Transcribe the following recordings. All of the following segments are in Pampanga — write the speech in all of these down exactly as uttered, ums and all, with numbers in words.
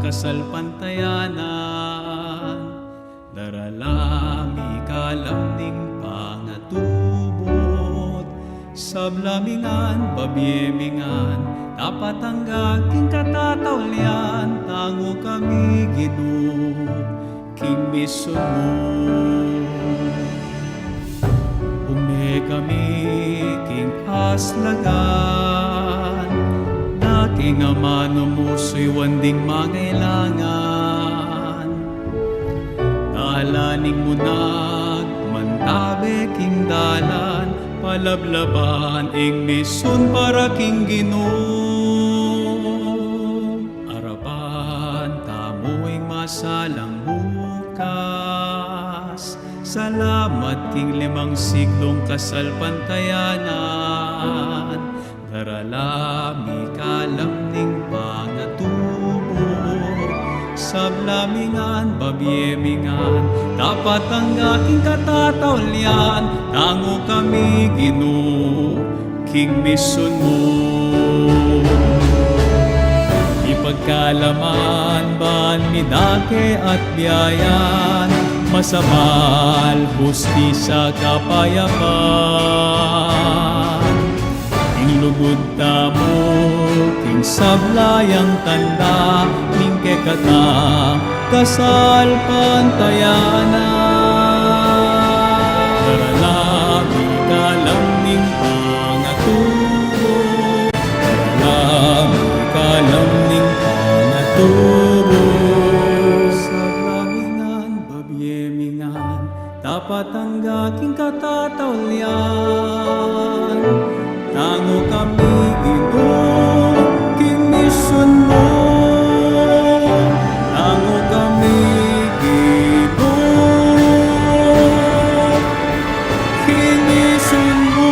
kasalpantayanan. Darala mi ing kalam ning pangatubud, sabla mi ngan, babie mi ngan, tapat angga king katataulian, tangu kami Ginu, king misun mu. Ume kami king aslagan, na king amanu mu suyuan ding mangailangan. Dalan ning munag, mantabe king dalan, palablaban ing misun para king Ginu. Arapan tamu ing masalang bukas. Salamat king limang siglung kasalpantayanan. Darala mi kalam ning pangatubud, sabla mi ngan, babie mi ngan, tapat angga king katataulian, tangu kami Ginu, king misun mu. Ipagkalaman ban midake at biayan, masabal, hustisya, kapayapan. Ing lugud tamu, king sabla yang tanda, ning kekatang kasalpantayanan. Darala mi kalam ning pangatubud, darala mi kalam ning pangatubud. Sabla mi ngan, babie mi ngan, tapat angga king katataulian. Tangu kami Ginu, king misun mu. Tangu kami Ginu, king misun mu.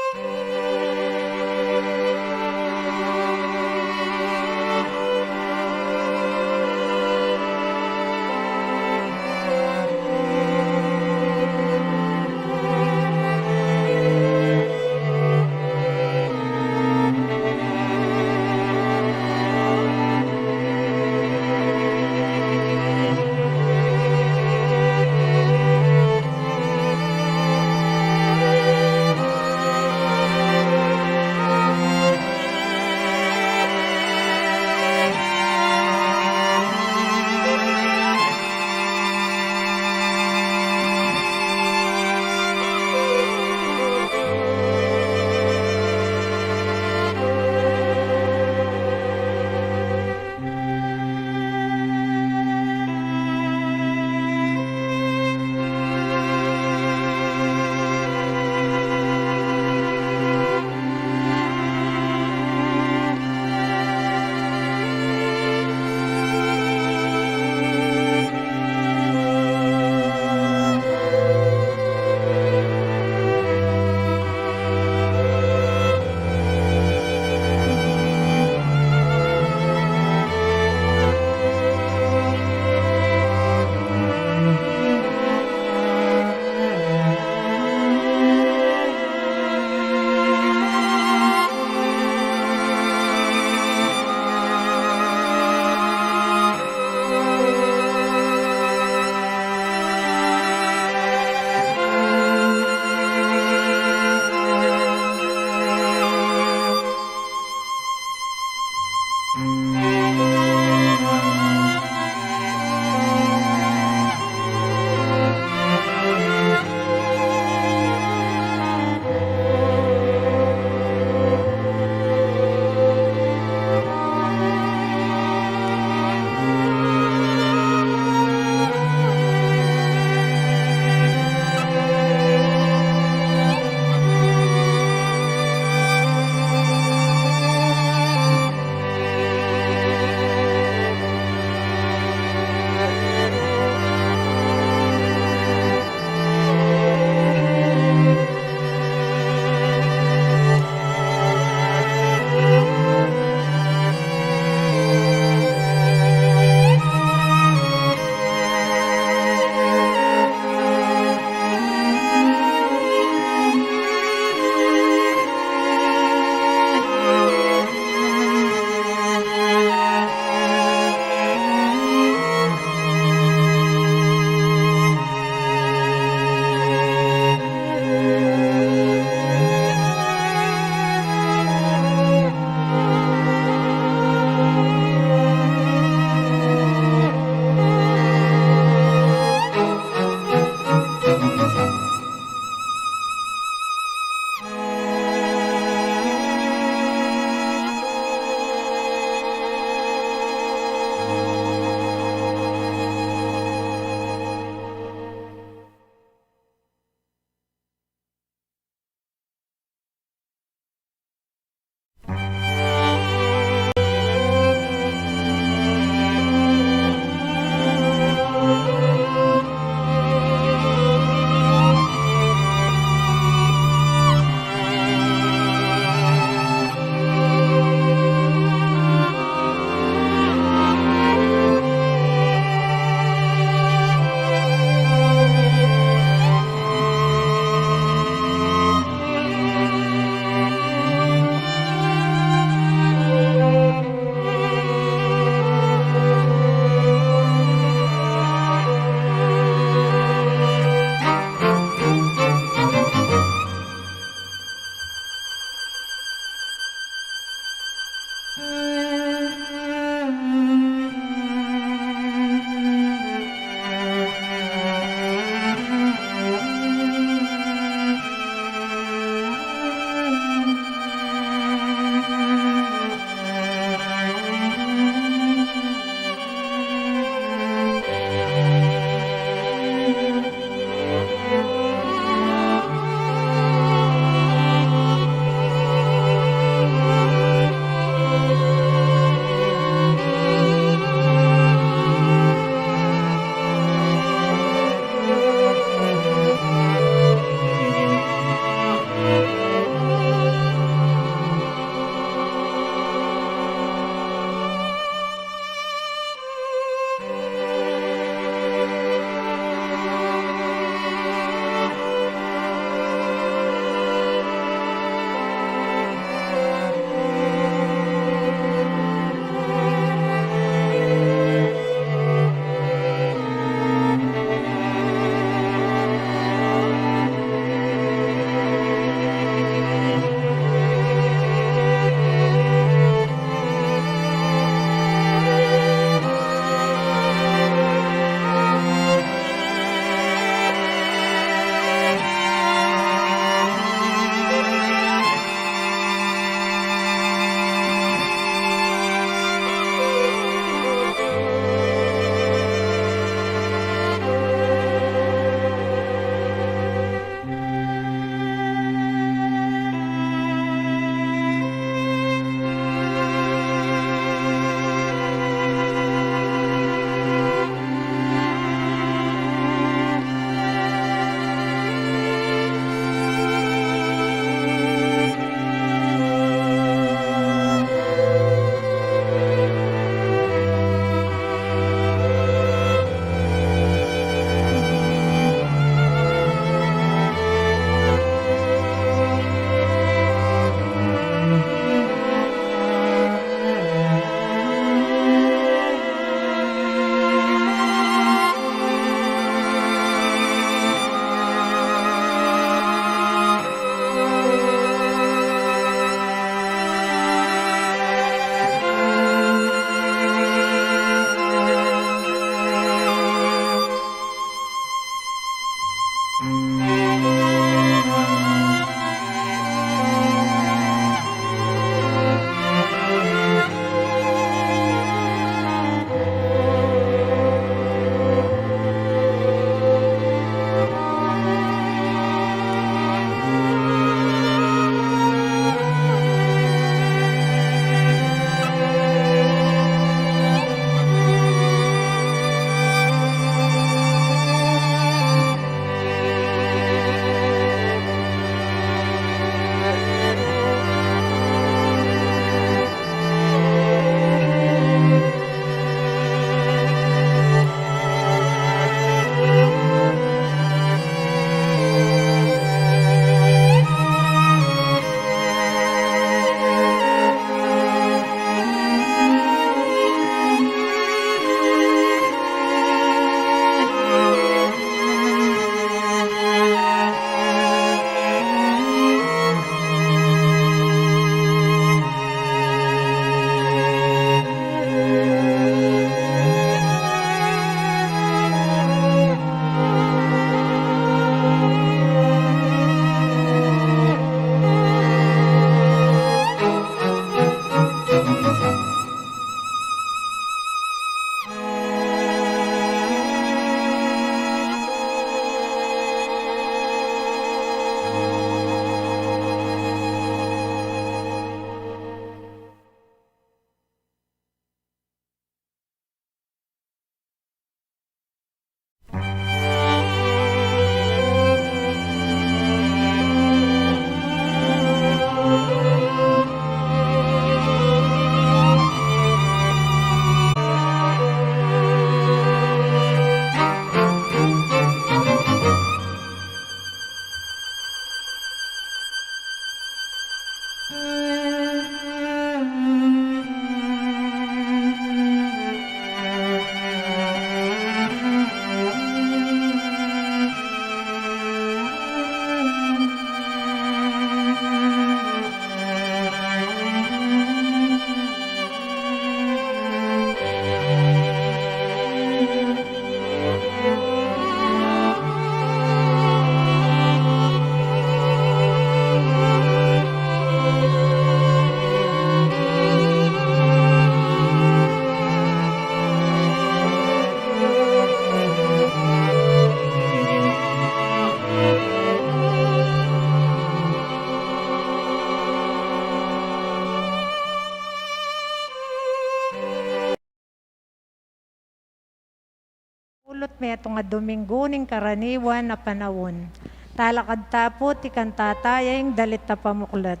Pulot metung a Dominggu ning karaniwan a panaun. Talakad ta pu, tikang tataya ing dalit a pamuklat.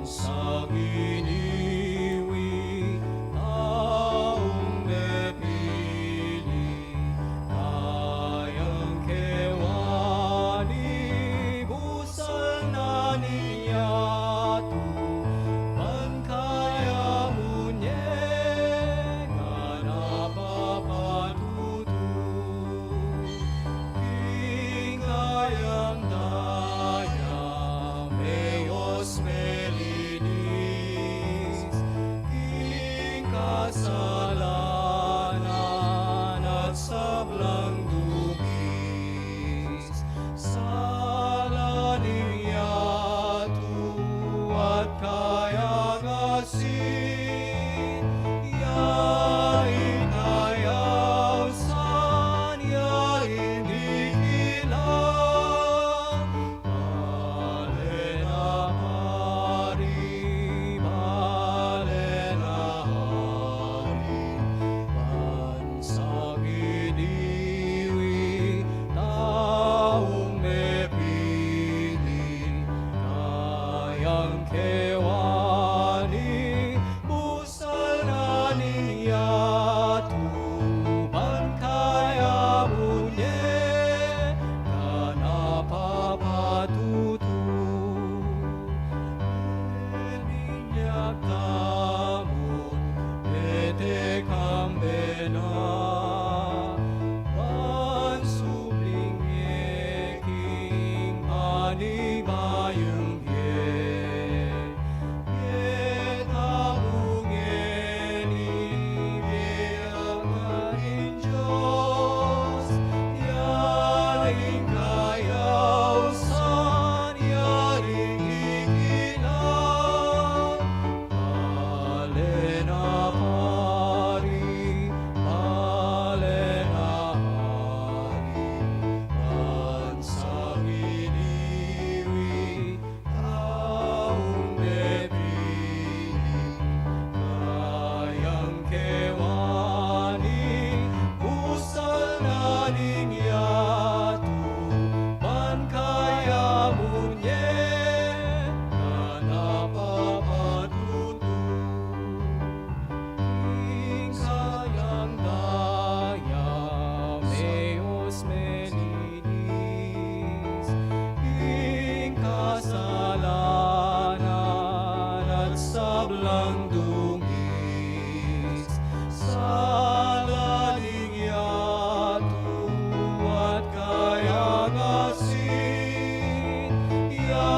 Sa giniwi taung mepili, kayang kewa ni busal na ning yatu, ban kaya munye ganap a papatutu. King kayang daya, meyos melinis, king kasalanan at sablang dugis, sala ning yatu at kayang asin, ya ing kayausan, ya ing dikilan. Bale na pari, bale na hari, ban sa giniwi taung mepili, kayang kewa ni busal na ning yatu, ban kaya munye ganap a papatutu. Minyak tamun, pete kambe na, ban subling e king panibayung e. Keta mu ngeni, bie akan ing Dios, ya ing kayausan, ya ing dikilan. Bale na pari, bale na hari, ban sa giniwi taung mepili, kayang kewa ni busal na ning yatu, ban kaya munye ganap a papatutu. King kayang daya, meyos melinis, king kasalanan at sablang dugis, sala ning yatu at kayang asin, ya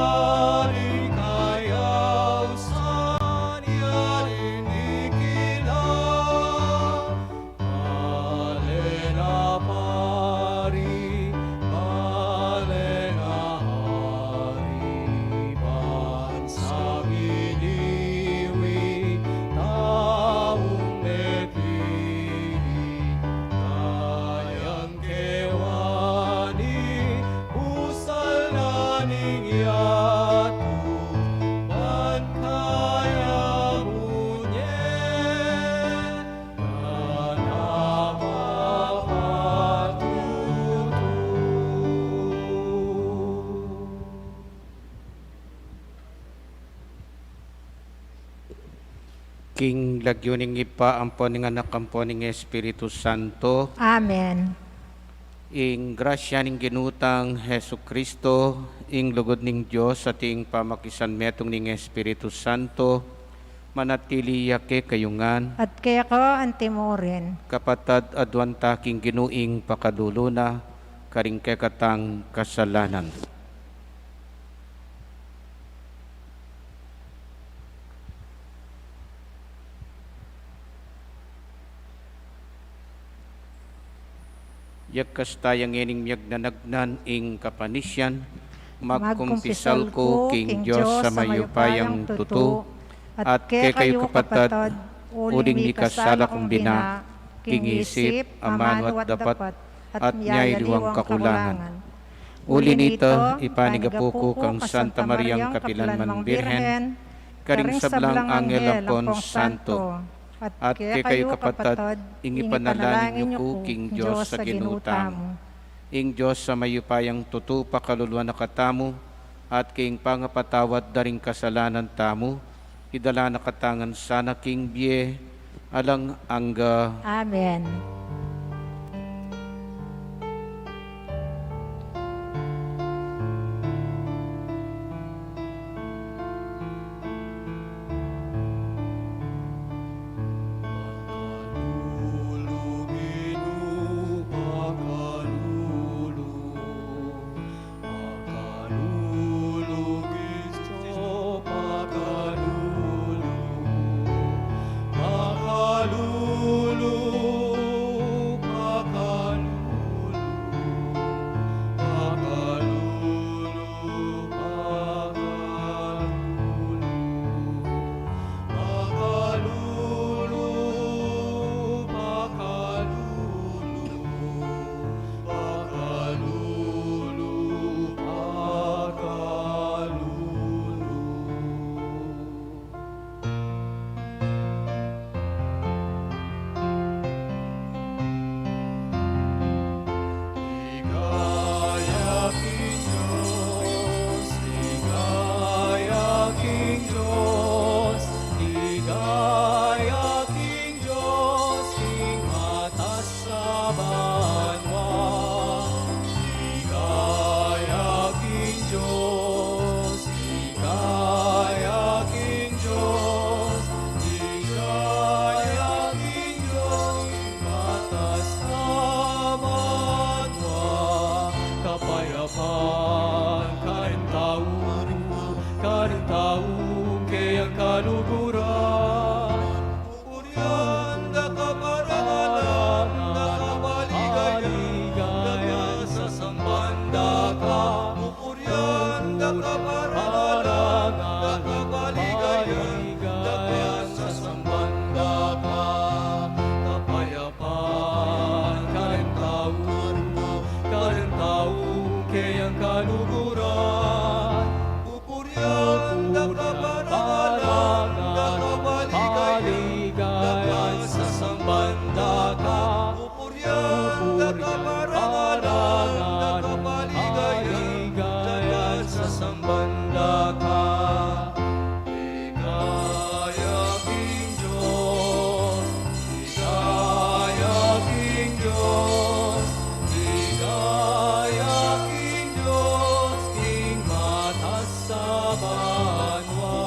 ing kayausan, ya ing dikilan. Bale na pari, bale na hari, ban sa giniwi taung mepili, kayang kewa ni busal na ning yatu, ban kaya munye ganap a papatutu. King lagyu ning Ibpa, ampo ning Anak, ampo ning Espiritu Santo. Amen. Ing grasya ning Ginu tang Jesucristo, ing lugud ning Dios, at ing pamakisanmetung ning Espiritu Santo, manatili ya kekayu ngan. At keka anti murin. Kapatad, aduan ta king Ginu ing pakalulu na, karing kekatang kasalanan. Yagkas taya ngening miyagnanagnan ing kapanisian, magkumpisal ku king Dios a mayupayang tutu, at kekayu kapatad, uling mikasala kung bina, king isip, amanu at dapat, at miyayaliwang kakulangan. Uli nita, ipanigapu ku kang Santa Mariang kapilan mang Birhen, karing sablang anghel ampon santo, at kekayu kapatad, ing ipanalangin yu ku king Dios a Ginu tamu. Ing Dios a mayupayang tutu pakaluluan na katamu, at king pangapatawad da ring kasalanan tamu, idala na katamu ngan sana king bie alang angga. Amen. Dios, king matas a banua. Ligaya king Dios, ligaya king Dios, ligaya king Dios, king matas a banua. Kapayapan karing tau, karing tau keyang kaluguran. Pupurian da ka, parangalan da ka, paligayan da ka, sasamban da ka. Pupurian da ka, parangalan da ka, paligayan da ka, sasamban da ka. Kapayapan karing tau, karing tau keyang kaluguran. Purian da ka, parangalan da ka, paligayan da ka, sasamban da ka. Purian da ka, parangalan da ka, paligayan da ka, sasamban da ka. Ligaya king Dios, ligaya king Dios, ligaya king Dios, king matas a banua.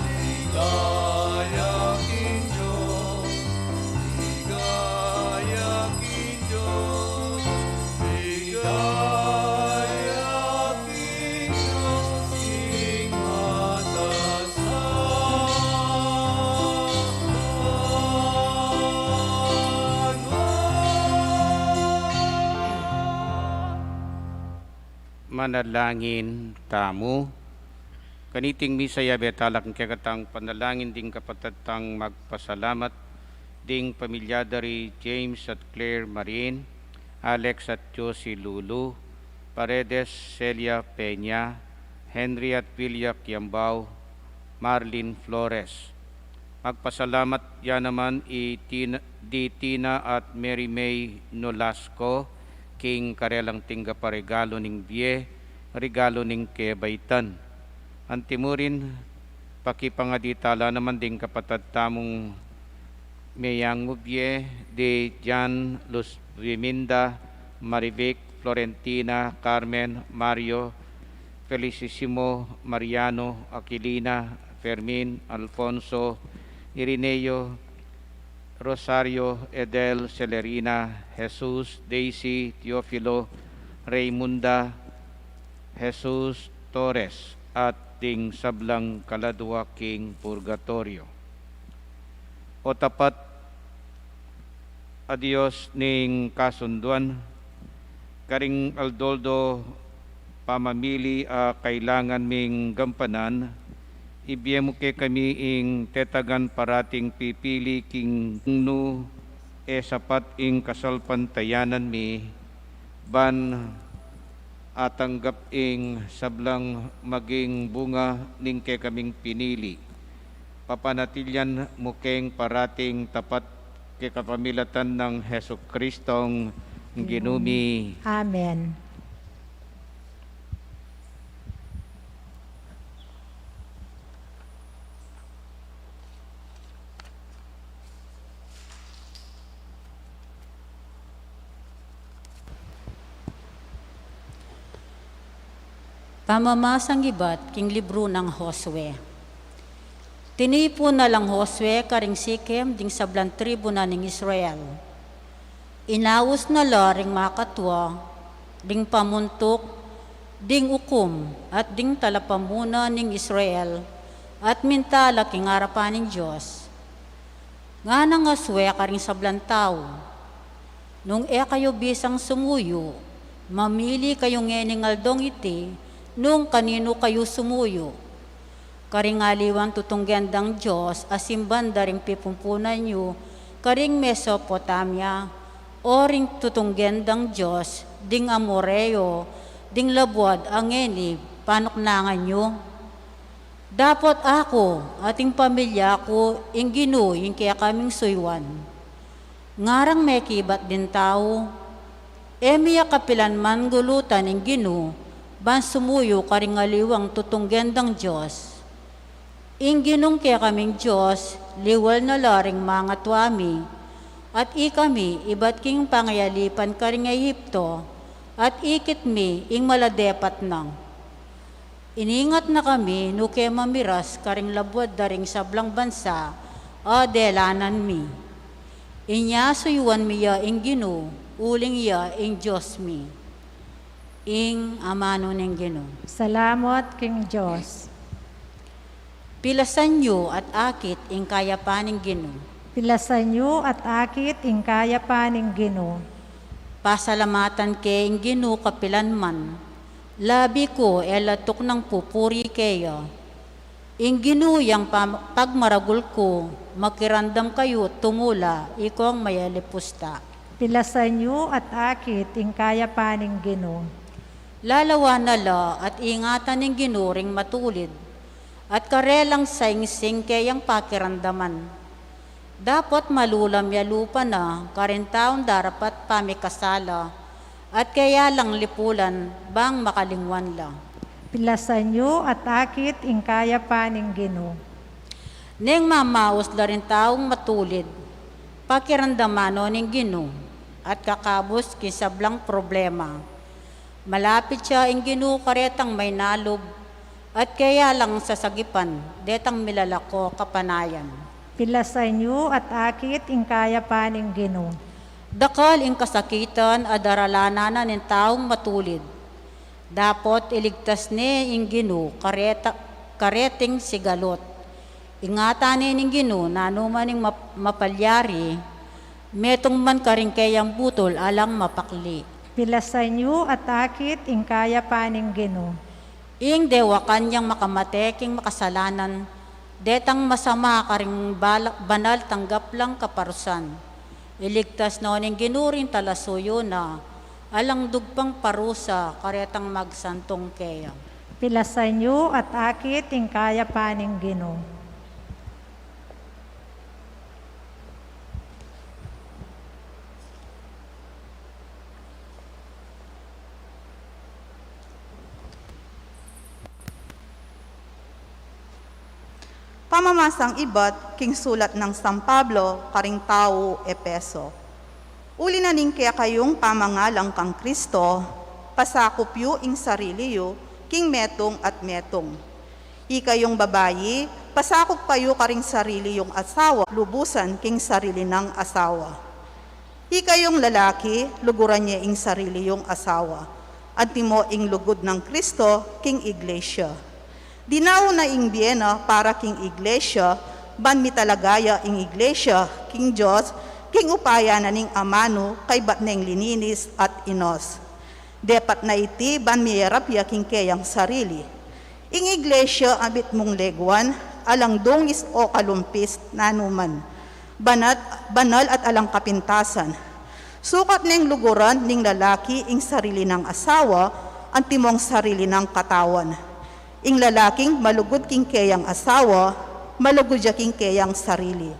Ligaya king Dios, ligaya king Dios, ligaya king Dios, king matas a banua. Manalangin tamu. Kaniting misa, yabe tala king kekatang panalangin ding kapatad tang magpasalamat, ding pamilya da ri James at Claire Marin, Alex at Josie Lulu, Paredes Celia Peña, Henry at Willia Kiambao, Marlene Flores. Magpasalamat ya naman i Tina, di Tina at Mary May Nolasco, king karelang tingga pa regalo ning bie, regalo ning kebaitan. Antimurin, pakipangadi tala naman ding kapatad tamung meyang mubie, di Jan Luz Biminda, Marivic, Florentina, Carmen, Mario, Felicissimo, Mariano, Aquilina, Fermin, Alfonso, Irineo, Rosario, Edel, Celerina, Jesus, Daisy, Teofilo, Raymunda, Jesus Torres, at ding sablang kaladua king purgatorio. O tapat a Dios ning kasunduan, karing aldo-aldo pamamili a kailangan ming gampanan, ibie mu kekami ing tetagan parating pipili king nu e sapat ing kasalpantayanan mi, ban atanggap ing sablang maging bunga ning kekaming pinili. Papanatilian mu keng parating tapat kekapamilatan nang Jesucristong Ginu mi. Amen. Pamamasang ibat king libru nang Josue. Tinipun na lang Josue karing Sikem ding sablang tribu na ning Israel. Inaus na la ring makatua, ding pamuntuk, ding ukum, at ding talapamuna ning Israel, at minta la king arapan ning Dios. Ngana nang Josue karing sablang tau, nung e kayu bisang sumuyu, mamili kayu ngening aldong iti nung kaninu kayu sumuyu. Karing aliwang tutunggen dang dios a simban da ring pipumpunan yu karing Mesopotamia, o ring tutunggen dang dios ding Amoreo, ding labuad a ngeni panuknangan yu? Dapot aku at ing pamilya ku ing Ginu ing kekaming suyuan. Ngarang mekibat ding tau, e mi ya kapilan man gulutan ing Ginu ban sumuyu karing aliwang tutunggen dang dios. Ing Ginung kekaming Dios liwal na la ring mangatua mi, at ikami ibat king pangayalipan karing Egipto, at ikit mi ing maladepat na. Iningat na kami nu ke mamiras karing labuad da ring sablang bansa a delanan mi. Inya suyuan mi ya ing Ginu, uling iya ing Dios mi. Ing amanu ning Ginu. Salamat king Dios. Pilasan yu at akit ing kayapan ning Ginu. Pilasan yu at akit ing kayapan ning Ginu. Pasalamatan ke ing Ginu kapilan man, labi ku e la tuknang pupuri keya. Ing Ginu yang pam-, pagmaragul ku, makiramdam kayu tumula, ikong mayalipusta. Pilasan yu at akit ing kayapan ning Ginu. Lalawan na la at ingatan ning Ginu ring matulid, at karelang saingsing keyang pakiramdaman. Dapot malulam ya lupa na karing taung darapat pamikasala, at keya lang lipulan bang makalingwan la. Pilasan yu at akit ing kayapan ning Ginu. Neng mamaus la ring taung matulid, pakiramdaman no ning Ginu, at kakabus king sablang problema. Malapit ya ing Ginu karetang mainalub, at keya lang sasagipan detang milalako kapanayan. Pilasan yu at akit ing kayapan ning Ginu. Dakal ing kasakitan a daralanan na ning taung matulid. Dapot iligtas ne ing Ginu kareta-, kareting sigalot. Ingatan ne ning Ginu nanu man ing map-, mapalyari, metung man karing keyang butul alang mapakli. Pilasan yu at akit ing kayapan ning Ginu. Ing dewakan yang makamate king makasalanan, detang masama karing bala-, banal tanggap lang kaparusan. Iligtas no ning Ginu ring talasuyu na, alang dugpang parusa karetang magsantung keya. Pilasan yu at akit ing kayapan ning Ginu. Pamamasang ibat king sulat nang San Pablo karing tau Efeso. Uli na ning kekayung pamangalang kang Kristo, pasakup yu ing sarili yu king metung at metung. Ikayung babai, pasakup kayu karing sarili yung asawa, lubusan king sarili nang asawa. Ikayung lalaki, luguran ye ing sarili yung asawa, antimo ing lugud nang Kristo king iglesia. Dinau na ing bie na para king iglesia, ban mitalaga ya ing iglesia king Dios, king upaya na ning amanu kaybat neng lininis at inos. Depat na iti ban miyarap ya king keyang sarili. Ing iglesia a mitmung leguan, alang dungis o kalumpis nanu man. banat, banal at alang kapintasan. Sukat neng luguran ning lalaki ing sarili nang asawa, antimong sarili nang katawan. Ing lalaking malugud king keyang asawa, malugud ya king keyang sarili.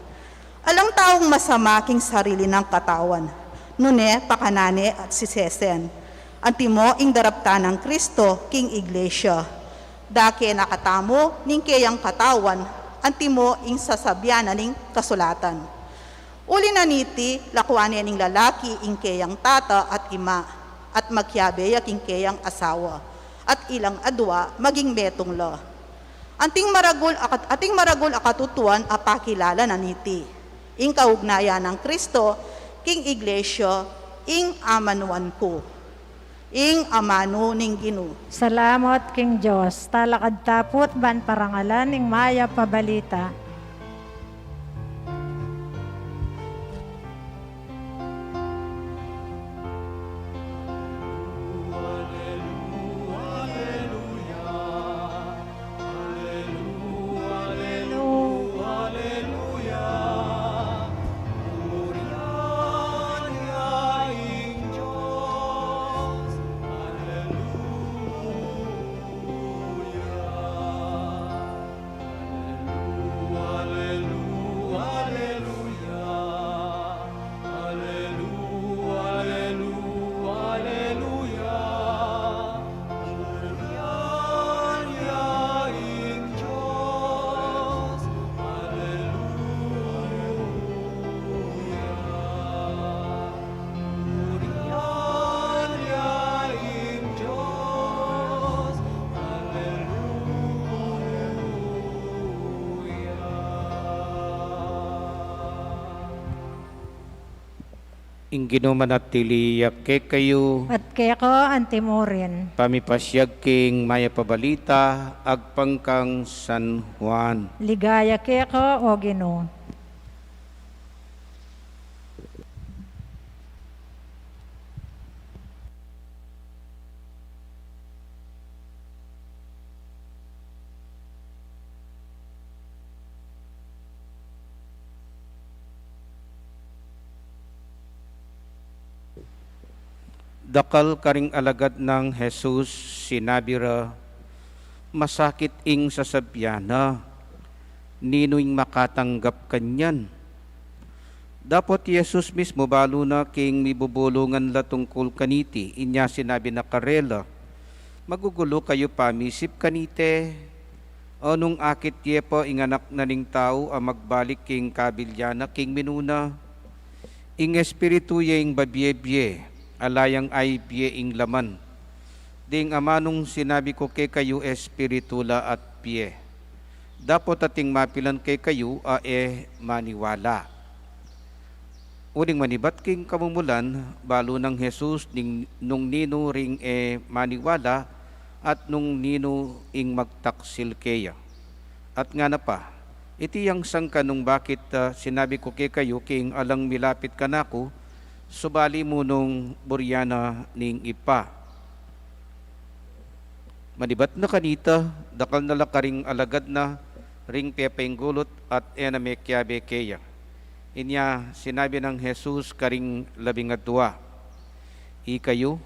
Alang taung masama king sarili nang katawan, nune pakanan ne at sisesen. Antimo ing daraptan nang Kristo king iglesia. Dake na katamu ning keyang katawan, antimo ing sasabian na ning kasulatan. Uli na niti, lakuan ne ning lalaki ing keyang tata at ima, at magkiabe ya king keyang asawa, at ilang adua maging metung la. Anting maragul a kat-, anting maragul a katutuan a pakilala na niti, ing kaugnayan nang Kristo king iglesia, ing amanuan ku. Ing amanu ning Ginu. Salamat king Dios. Talakad ta pu't ban parangalan ing mayap a balita. Ing Ginu manatili ya kekayu. At keka antimurin. Pamipasiag king mayap a balita agpang kang San Juan. Ligaya keka, O Ginu. Dakal karing alagad nang Jesus, sinabi ra, "Masakit ing sasabian na. Ninu ing makatanggap kanyan?" Dapot i Jesus mismu balu na king mibubulungan la tungkul kaniti, inya sinabi na karela, "Magugulu kayu pamisip kaniti? O nung akit ye pa ing Anak na ning Tau a magbalik king kabilyan na king minuna? Ing Espiritu ye ing babie-bie, ala yang ay bie ing laman. Ding amanung sinabi ku kekayu Espiritu la at bie. Dapot ating mapilan kekayu a e maniwala." Uling manibat king kamumulan, balu nang Jesus ning, nung ninu ring e maniwala at nung ninu ing magtaksil keya. At ngana pa, "Iti yang sangkan nung bakit, ah, sinabi ku kekayu king alang milapit kanaku, subali mu nung burian na ning Ibpa." Manibat na kanita, dakal na la karing alagad na ring pepainggulut at e na mekiabe keya. Inya sinabi nang Jesus karing labing adua, "Ikayu,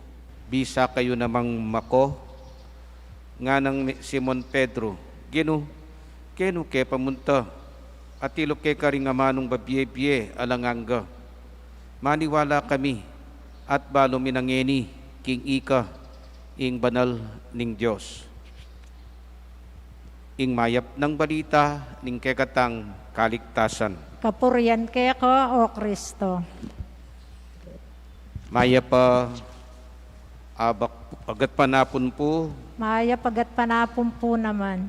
bisa kayu namang mako?" Nganang Simon Pedro, "Ginu, kenu ke pamunta? Atilu ke karing amanung babie-bie alang angga. Maniwala kami at balu mi na ngeni king ika ing banal ning Dios." Ing mayap nang balita ning kekatang kaligtasan. Kapurian keka, O Kristo. Mayap a abak, agatpanapun pu. Mayap a agatpanapun pu naman.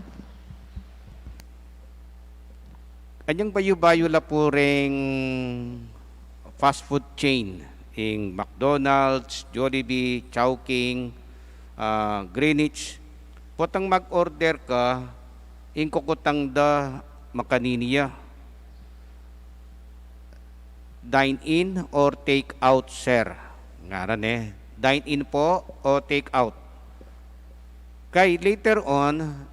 Anyang bayu-bayu la pu ring fast food chain, ing McDonald's, Jollibee, Chowking, ah, Greenwich. Potang mag-order ka, ing kukutang da makanini ya. "Dine in or take out, sir?" Ngaran e. "Dine in po o take out?" Kay later on,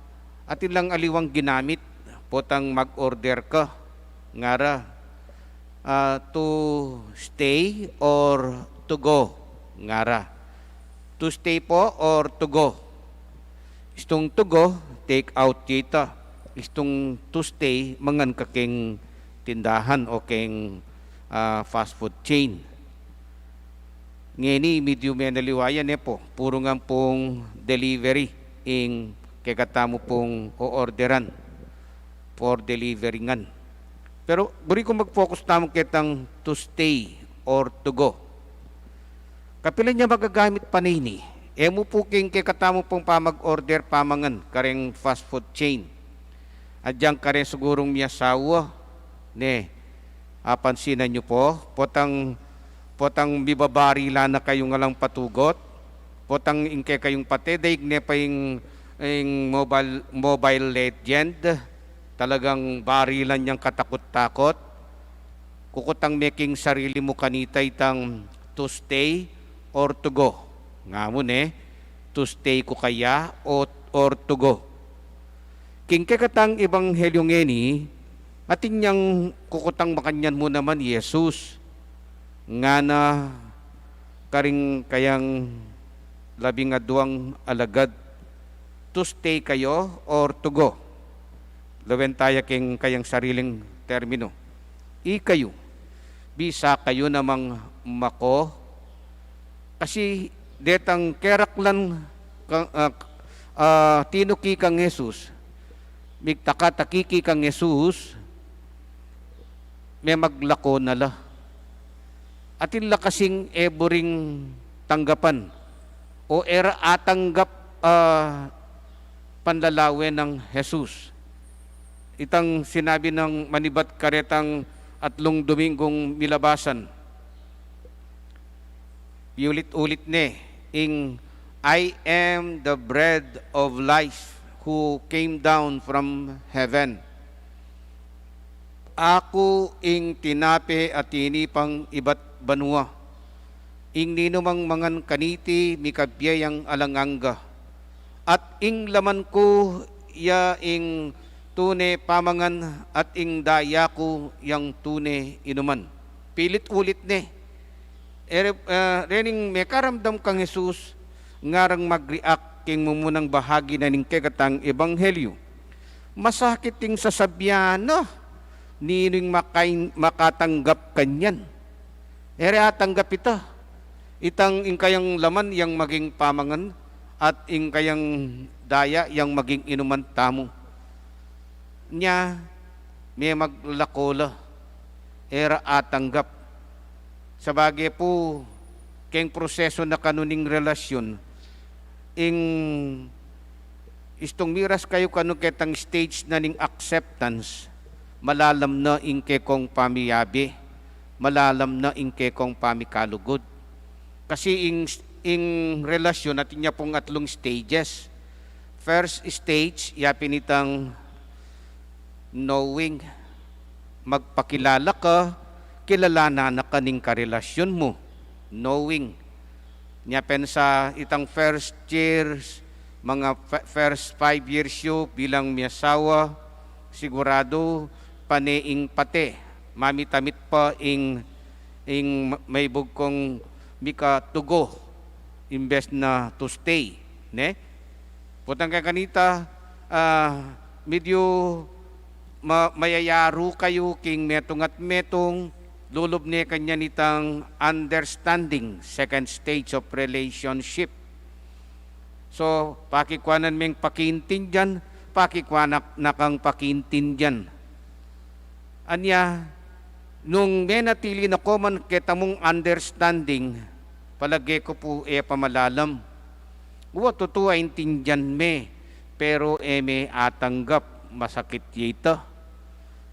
atin lang aliwang ginamit, potang mag-order ka, ngara, Ah, to stay or to go? Ngara. To stay po or to go? Istung to go, take out ya ita. Istung to stay, mangan ka keng tindahan o keng, ah, fast food chain. Ngeni, medyu menaliwa ya, ne po. Puru ngan pung delivery ing kekatamu pung o-orderan. For delivery ngan. Pero buri ku mag-focus tamu ketang to stay or to go. Kapilan ya magagamit pa ne ini? E mu pu king kekatamu pung pamag-order pamangan kareng fast food chain. Agyang kare sigurung miyasawa, ne, apansinan yu po, potang, potang mibabarilan na kayung alang patugot, potang ing kekayung pate, daig ne pa ing, ing Mobile, Mobile Legend, talagang barilan yang katakut-takut. Kukutang me king sarili mu kanita itang to stay or to go. Nga mu ne, to stay ku kaya o, or to go? King kekatang ebanghelyu ngeni, atin yang kukutang makanyan mu naman i Jesus. Ngana karing kayang labing aduang alagad, to stay kayo or to go? Lawen taya king kayang sariling terminu. Ikayu, bisa kayu namang mako? Kasi detang keraklan ka, ah, ah, tinuki kang Jesus, migtaka-takiki kang Jesus, memaglako na la. Atin la kasing e buring tanggapan o e ra atanggap, ah, panlalawe nang Jesus. Itang sinabi nang manibat karetang atlung Domingung milabasan. Piulit-ulit ne ing, "I am the bread of life who came down from heaven." Aku ing tinape a tinipang ibat banua. Ing ninumang mangan kaniti, mikabie yang alang angga. At ing laman ku ya ing tune pamangan, at ing daya ku yang tune inuman. Pilit-ulit ne. Ere, ah, rening mekaramdam kang Jesus, ngarang mag-react king mumunang bahagi na ning kekatang ebanghelyu. Masakit ing sasabian na, ninu ing makain-, makatanggap kanyan? Ere atanggap ita. Itang ing kayang laman yang maging pamangan at ing kayang daya yang maging inuman tamu. Nya, memaglako la, e ra atanggap. Sabage pu, keng proseso na kanu ning relasyun, ing istung miras kayu kanu ketang stage na ning acceptance, malalam na ing kekong pamiyabe, malalam na ing kekong pamikalugud. Kasi ing, ing relasyun, atin ya pung atlung stages. First stage, ya pin itang knowing. Magpakilala ka, kilalanan na ka ning karelasyun mu. Knowing. Nya pin sa itang first years, mga f-, first five years yu bilang miyasawa, siguradu pane ing pate, mamitamit pa ing, ing ma-, maibug kung mika to go imbes na to stay, ne? Potang kaya kanita, ah, medyu ma-, mayayaru kayu king metung at metung, lulub ne kanyan itang understanding, second stage of relationship. So, pakikuanan meng pakiintindian, pakikuanan na kang pakiintindian. Anya, nung menatili na ko man ketamung understanding, palage ku pu e pamalalam. Wa, tutu, aintindian me, pero e me atanggap, masakit ya ita.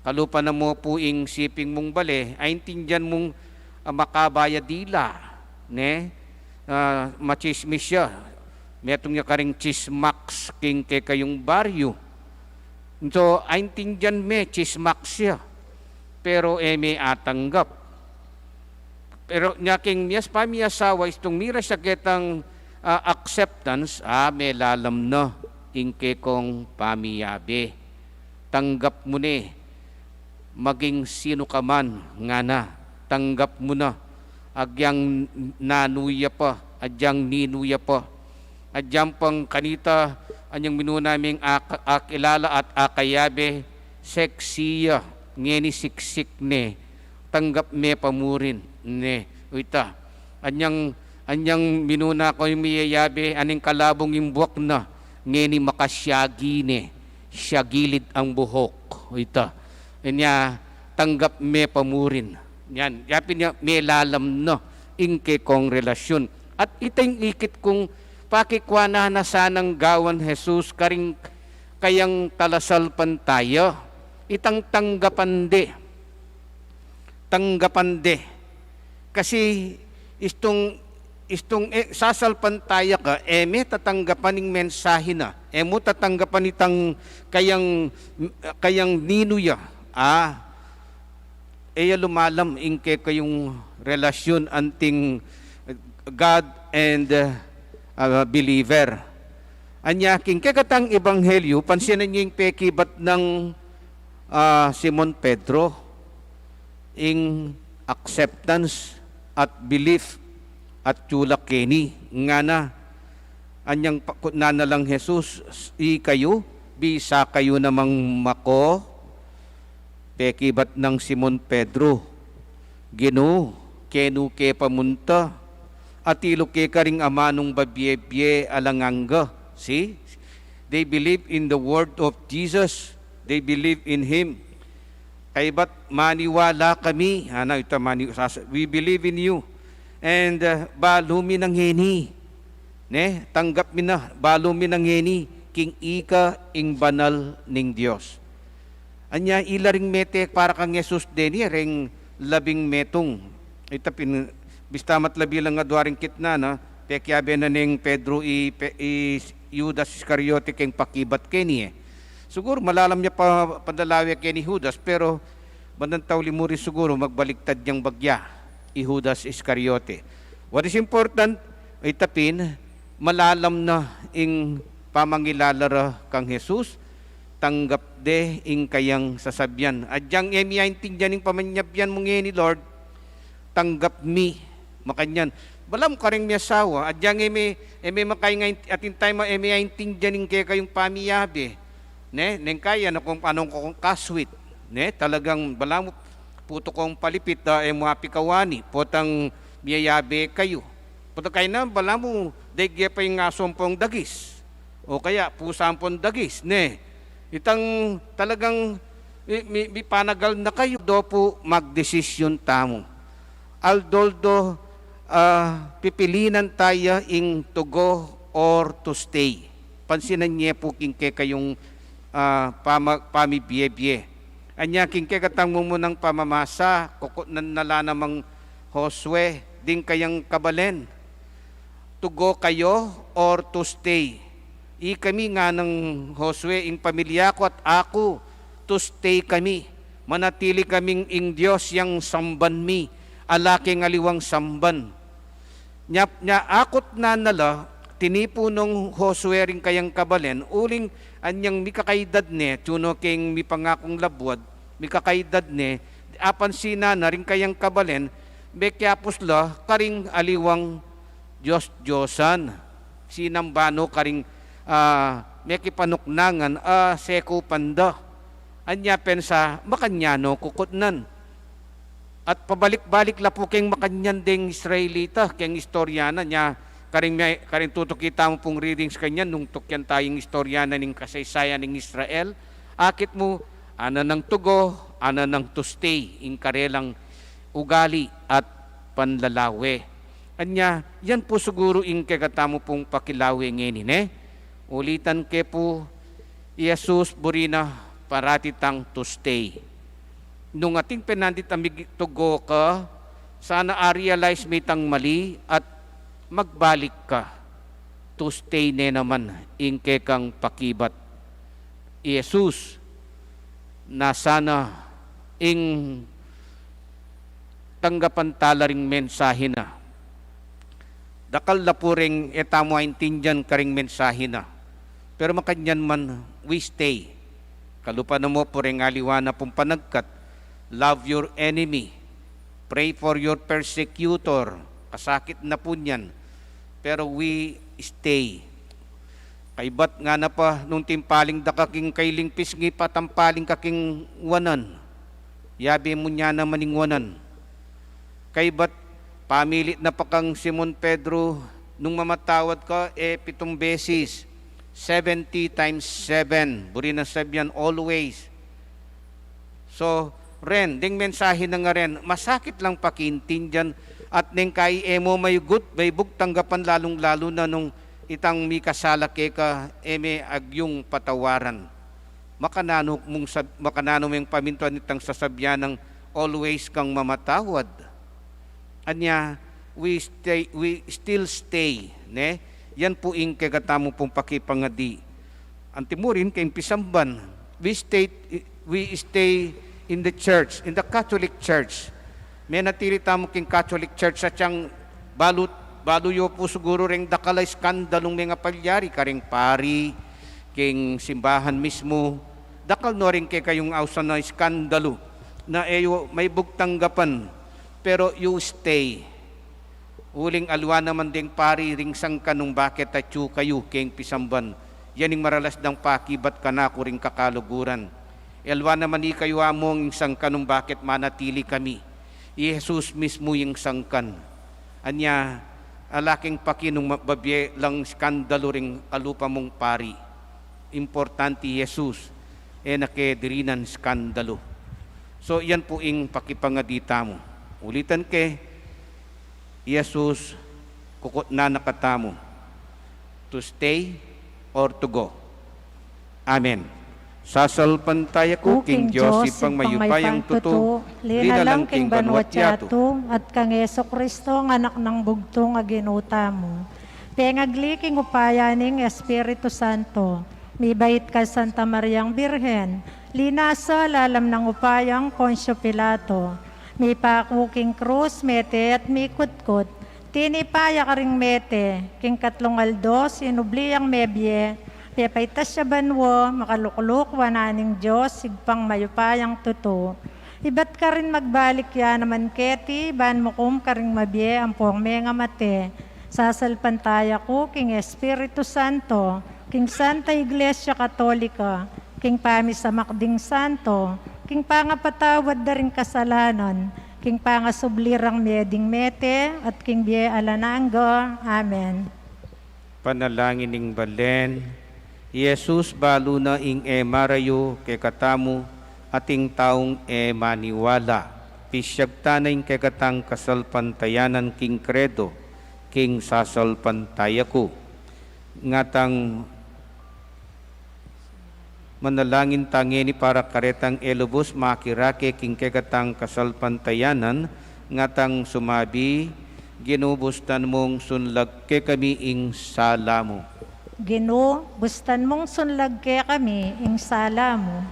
Kalupa na mu pu ing siping mung bale, aintindian mung, ah, makaba ya dila, ne? Ah, machismis ya. Metung ya karing chismax king kekayung baryu. So, aintindian me, chismax ya. Pero e me atanggap. Pero nya king miyas-, pamiyasawa, istung miras ya ketang, ah, acceptance, ah, melalam na ing kekong pamiyabe. Tanggap mu ne. maging sino ka man, ngana, tanggap mu na. Agyang nanu ya pa, agyang ninu ya pa. Agyang pang kanita, anyang minuna ming ak-, akilala at akayabe, seksi ya, ngeni siksik ne, tanggap me pa murin, ne, o ita. Anyang, anyang minuna kung miyayabe, aning kalabung ing buak na, ngeni makasyagi ne, syagilid ang buhok, o ita. Anya, tanggap me pa murin. Yan, yapin ya, melalam na ing kekong relasyon. At ita ing ikit kung pakikwa na na sanang gawan Jesus karing kayang talasalpantaya. Itang tanggapan de. Tanggapan de. Kasi istung, istung, e, sasalpantaya ka, e me tatanggapan ing mensahe na. E mu tatanggapan itang kayang, kayang ninu ya. Ah, e ya lumalam ing kekayung relasyon anting God and, uh, uh, believer. Anya, king kekatang ebanghelyo, pansinan ye ing pekibat nang, ah, Simon Pedro, ing acceptance at belief at tulak keni, ngana, anyang pakutnan na lang Jesus, "Ikayu, bisa kayu namang mako?" Pekibat nang Simon Pedro, "Ginu, kenu ke pamunta? Atilu ke karing amanung babie-bie alang angga." See? They believe in the word of Jesus. They believe in Him. Kaybat, "Maniwala kami." Ana, ita mani-, sasa-, "We believe in you." And, uh, balu mi na ngeni. Ne? Tanggap mi na, balu mi na ngeni, king ika ing banal ning Dios. Anya, ila ring mete para kang Jesus deni, reng labing metung. Ita pin, bista matlabi lang adua ring kitna na, pekiabe na neng Pedro i, pe-, i Judas Iscariote keng pakibat keni e. Siguru malalam ya pa, padalawe keni Judas, pero bandang tauli mu rin siguru magbaligtad yang bagya i Judas Iscariote. What is important, ita pin, malalam na ing pamangilala ra kang Jesus, tanggap de ing kayang sasabian. Agyang e mi aintindian ing pamanyabian mu ngeni, Lord, tanggap mi. Makanyan. Balamu karing miyasawa, agyang e mi, e mi makainga-, atin tamu, e mi aintindian ing kekayung pamiyabe. Ne, neng kaya na kung anong kung kaswit. Ne, talagang balamu putu kong palipit, ah, e mu apikawani, potang miyayabe kayu. Potang kaya na, balamu, daig ya pa ing asu ampong dagis. O kaya, pusa ampong dagis, ne. Itang talagang mi, mi, mipanagal na kayu, do pu magdesisyon tamu. Aldo-aldo, ah, pipilinan taya ing to go or to stay. Pansinan ye pu king kekayung, ah, pama-, pamibie-bie. Anya king kekatang mumunang pamamasa, kukutnan na la namang Josue, ding kayang kabalen. To go kayu or to stay? Ikami, nganang Josue, ing pamilya ku at aku, to stay kami. Manatili kaming ing Dios yang samban mi, ala keng aliwang samban. Nya, nya akutnan na la, tinipu nong Josue ring kayang kabalen, uling anyang mikakaidad ne, tune keng mipangakung labuad, mikakaidad ne, apansinan na ring kayang kabalen, mekiapus la karing aliwang dios-diosan. Sinamba no karing, ah, mekipanuknangan a sekupan da. Anya pensa, makanyan no kukutnan? At pabalik-balik la pu keng makanyan deng Israelita, keng istorya na nya, karing me-, karing tutuki tamu pung readings kanyan, nung tukyan tayung istorya na ning kasaysayan ning Israel, akit mu, ana nang to go, ana nang to stay, ing karelang ugali at panlalawe. Anya, yan pu siguru ing kekatamu pung pakilawe ngeni, ne? Ulitan ke pu, i Jesus buri na parati tang to stay. Nung atin penandit a mig-to go ka, sana a-realize me itang mali at magbalik ka. To stay ne naman ing kekang pakibat. I Jesus, nasa na ing tanggapan tala ring mensahe na. Dakal la pu reng e tamu aintindian karing mensahe na. Pero makanyan man, we stay. Kalupa na mu pu reng aliwa na pung panagkat, Love your enemy. Pray for your persecutor. Kasakit na pu niyan. Pero we stay. Kaybat ngana pa, nung timpaling da ka king kailing pisngi, patampaling ka king wanan. Yabe mu niyan naman ing wanan. Kaybat pamilit na pa kang Simon Pedro, nung mamatawad ka, e pitung beses, seventy times seven. Buri nang sabian, always. So, ren, deng mensahe na ngaren, masakit lang pakiintindian, at neng kai e mu mayugut, maibug tanggapan, lalung-lalu na nung itang mikasala keka, e me agyung patawaran. Makananu mung sab-, makananu meng pamintuan itang sasabian nang always kang mamatawad. Anya, we stay, we still stay, ne? Yan pu ing kekatamu pung pakipangadi. Antimurin king pisamban, we stay, we stay in the church, in the Catholic Church. Menatili tamu king Catholic Church, atyang balu, balu yu pu siguru reng dakal a iskandalung mengapalyari karing pari, king simbahan mismu. Dakal no ring kekayung ausan a iskandalu na e yu maibug tanggapan, pero you stay. Uling aliwa naman deng pari ring sangkan nung baket atyu kayu king pisamban. Yan ing maralas dang pakibat kanaku ring kakaluguran. Aliwa naman ikayu among ing sangkan nung baket manatili kami. I Jesus mismu ing sangkan. Anya, ala keng paki nung ma-, babie lang iskandalu ring kalupa mung pari. Importante i Jesus, e na ke dirinan iskandalu. So, yan pu ing pakipangadi tamu. Ulitan ke, i Jesus, kukutnan na katamu, to stay or to go. Amen. Sasalpantaya ku king Dios Ibpang mayupayang tutu, linalang king banwa't yatu, at kang Jesucristo, a Anak nang bugtung a Ginu tamu. Pengagli king upaya ning Espiritu Santo, mibait kang Santa Mariang Birhen, linasa lalam nang upayang Poncio Pilato, mipaku king krus, mete at mikutkut, tinipa ya karing mete, king katlung aldo sinubli yang mebie, pepaitas ya banua, makalukluk wanan ning Dios Ibpang mayupayang tutu. Ibat karin magbalik ya naman keti, ban mukum karing mabie ampong mengamate. Sasalpantaya ku king Espiritu Santo, king Santa Iglesia Katolika, king pamisamak ding santo, king pangapatawad da ring kasalanan, king pangasubli rang mie ding mete, at king bie alang angga. Amen. Panalangin ning balen. I Jesus balu na ing e marayu kekatamu, at ing taung e maniwala. Pisyag ta na ing kekatang kasalpantayanan king Kredo, king sasalpantaya ku. Ngatang manalangin ta ngeni para karetang e lubus makirake king kekatang kasalpantayanan, ngatang sumabi, Ginu, bustan mung sunlag kekami ing sala mu. Ginu, bustan mung sunlag kekami ing sala mu.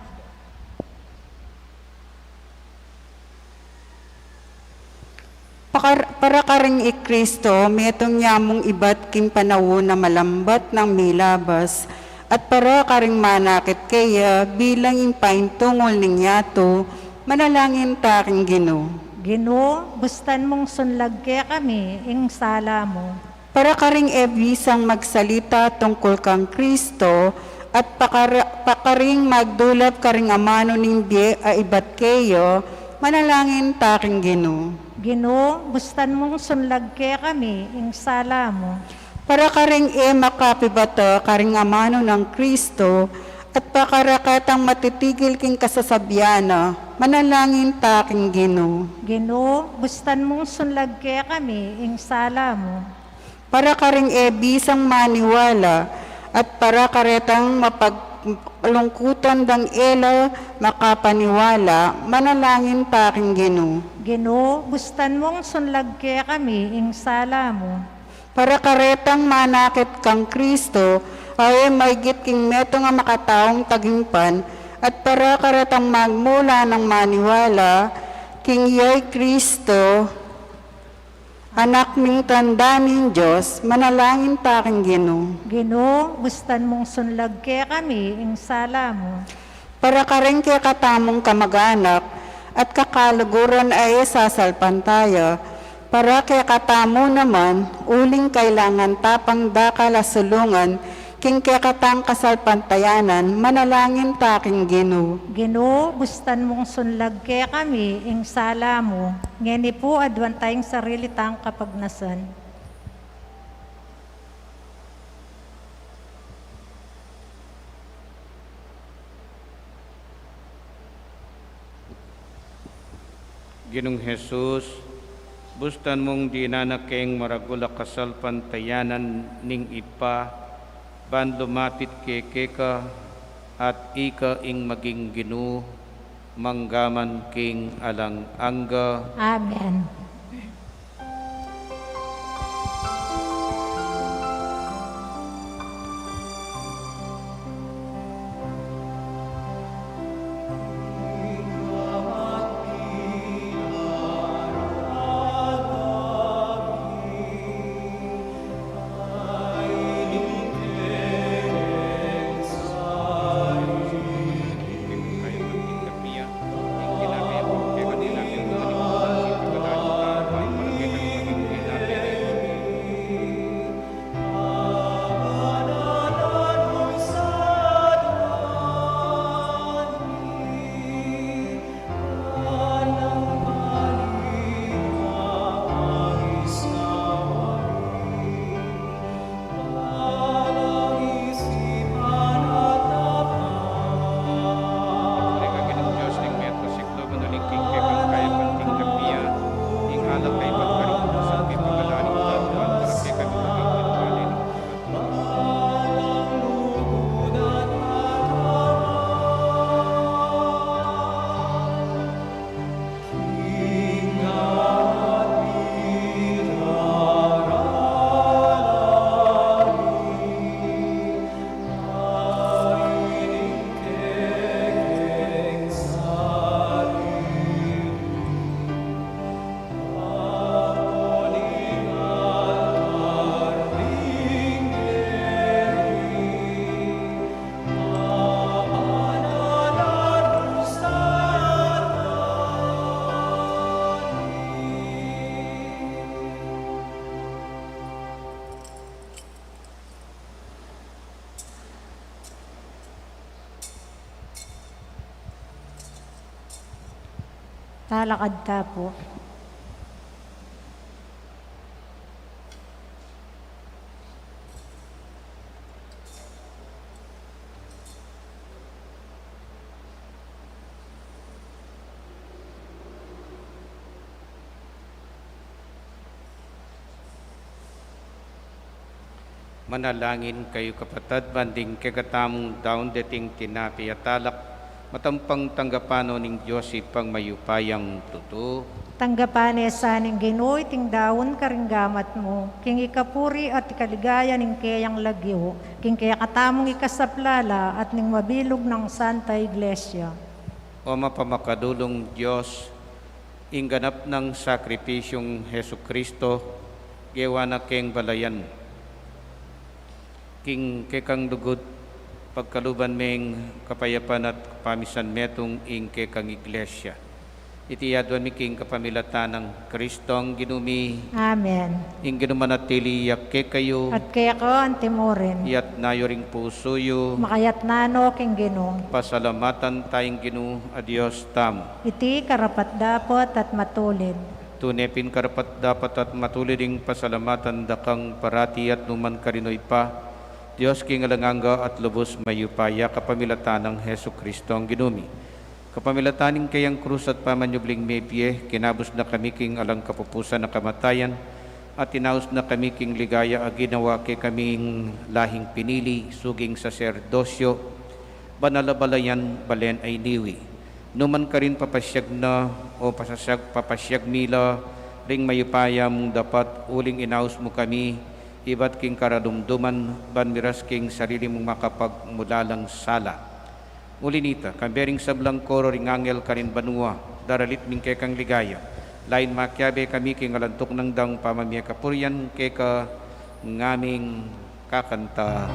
Pakar-, para karing i Kristo, metung ya mung ibat king panaun a malambat nang milabas, at para karing manakit keya bilang ing paintungul ning yatu, manalangin ta king Ginu. Ginu, bustan mung sunlag kekami ing sala mu. Para karing e bisang magsalita tungkul kang Kristo, at pakar-, pakaring magdulap karing amanu ning bie a ibat keya, manalangin ta king Ginu. Ginu, bustan mung sunlag kekami ing sala mu. Para karing e makapibata karing amanu nang Kristo, at pakara ketang matitigil king kasasabian na, manalangin ta king Ginu. Ginu, bustan mung sunlag kekami ing sala mu. Para karing e bisang maniwala, at para karetang mapaglungkutan dang e la makapaniwala, manalangin ta king Ginu. Ginu, bustan mung sunlag kekami ing sala mu. Para karetang manakit kang Kristo, a e maigit king metung a makataung tagipan, at para karetang magmula nang maniwala king iya i Kristo, Anak ning tanda ning Dios, manalangin ta king Ginu. Ginu, bustan mung sunlag kekami ing sala mu. Para karing kekatamung kamaganak, at kakaluguran a e sasalpantaya, para kekatamu naman, uling kailangan ta pang dakal a sulungan king kekatang kasalpantayanan, manalangin ta king Ginu. Ginu, bustan mung sunlag kekami ing sala mu, ngeni pu aduan ta ing sarili tang kapagnasan. Ginung Jesus, bustan mung dinan na keng maragul a kasalpantayanan ning Ibpa, ban lumapit keka, at ika ing maging Ginu, manggaman king alang angga. Amen. Talakad ta pu. Manalangin kayu, kapatad, ban ding kekatamung daun deting tinape at alak, matampang tanggapan no ning Dios Ibpang mayupayang tutu. Tanggapan ne sa ning Ginu iting daun karing gamat mu, king ikapuri at ikaligaya ning keyang lagyu, king kekatamung ikasaplala at ning mabilug nang Santa Iglesia. O mapamakalulung Dios, ing ganap nang sakripisyung Jesucristo, gewa na keng balayan mu. King kekang lugud, pagkaluban meng kapayapan at kapamisan metung ing kekang Iglesia. Iti aduan mi king kapamilatan nang Kristong Ginu mi. Amen. Ing Ginu manatili ya kekayu. At keka antimurin. Iyatna yu ring pusu yu. Makayatna no king Ginu. Pasalamatan taya ing Ginu a Dios tamu. Iti karapat-dapat at matulid. Tune pin karapat-dapat at matulid ing pasalamatan da kang parati at numan karin, O Ibpa, Dios king alang angga at lubus mayupaya, kapamilatan nang Jesucristong Ginu mi. Kapamilatan ning keyang krus at pamanyubling mebie, kinabus na kami king alang kapupusan a kamatayan, at tinaus na kami king ligaya a ginawa kekaming lahing pinili, suging saserdosyo, banal a balayan, balen a iniwi. Numan karin papasyag na, o pasasyag, papasyag mi la ring mayupaya mung dapat, uling inaus mu kami ibat king karalumduman, ban miras king sarili mung makapagmulalang sala. Uli nita, kambe ring sablang koro ring angel karin banua, daralit mi ing kekang ligaya. Lain makiabe kami king alang tuknang dang pamamie kapurian keka, ngaming kakanta.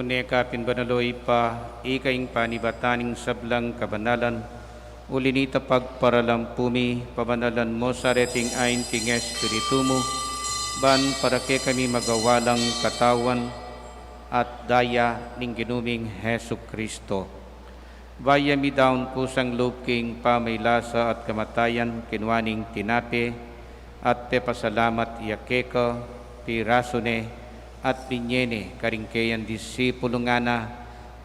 Neka pin banal, o Ibpa, ika ing panibatan ning sablang kabanalan, uli nita pagparalampu mi, pabanalan mu sa reting ain king Espiritu mu, ban para kekami magawa lang katawan at daya ning Ginu ming Jesucristo. Bayu ya midaun kusang lub king pamailasa at kamatayan, kinua ne ing tinape, at pepasalamat ya keka, pirasu ne, at binye ne karing keyang disipulu, ngana: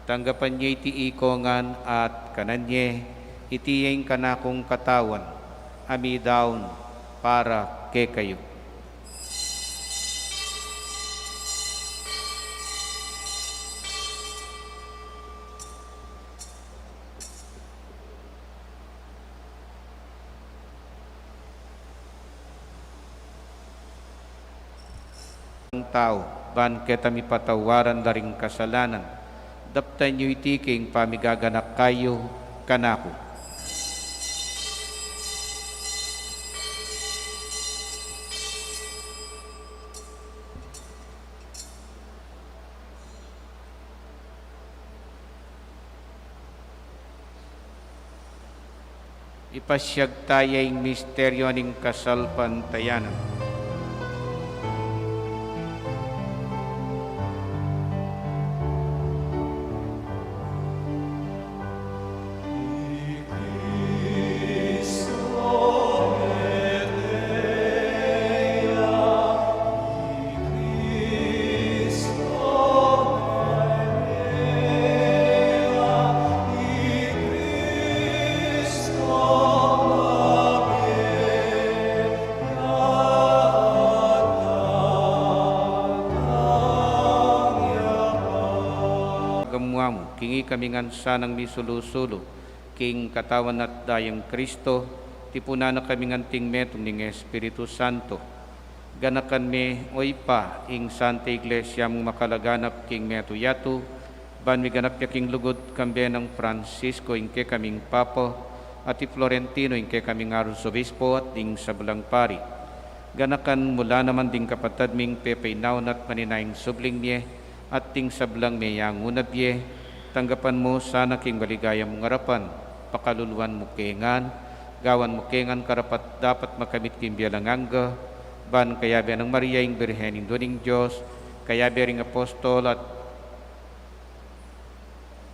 Tanggapan ye iti ikong ngan at kanan ye, iti ya ing kanakung katawan, a midaun para kekayu. Tau, ban keta mipatawaran da ring kasalanan, daptan yu iti king pamigaganaka yu kanaku. Ipasiag taya ing misteryu ning kasalpantayanan. Gamuamu, king ikami ngan sanang misulu-sulu king katawan at dayang Kristo, tipunan na kami ngan king metung ning Espiritu Santo. Ganakan me, o Ibpa, ing Santa Iglesia mung makalaganap king metung yatu, ban miganap ya king lugud, kambe nang Francisco ing kekaming Papa, at i Florentino ing kekaming Arsobispo, at ding sablang pari. Ganakan mu la naman ding kapatad ming pepainaun at maninayang subling mie, at ding sablang meyanguna bie, tanggapan mu sana king maligaya mung arapan, pakaluluan mu ke ngan, gawan mu ke ngan karapat-dapat makamit king bie alang angga, ban kayabe nang Maria ing Birhen Indu ning Dios, kayabe ring apostol at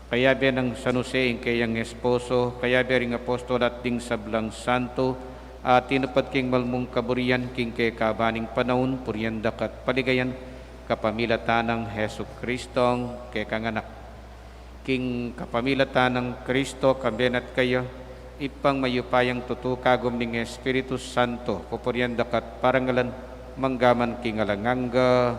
kayabe nang San Jose ing keyang esposo, kayabe ring apostol at ding sablang santo, a tinupad king mal mung kaburian king kekaban ning panaun, purian da ka at paligayan, kapamilatan nang Jesucristong kekang Anak. King kapamilatan nang Kristo, kambe na at kaya, Ibpang mayupayang tutu, kagum ning Espiritu Santo, pupurian da ka at parangalan, mangga man king alang angga.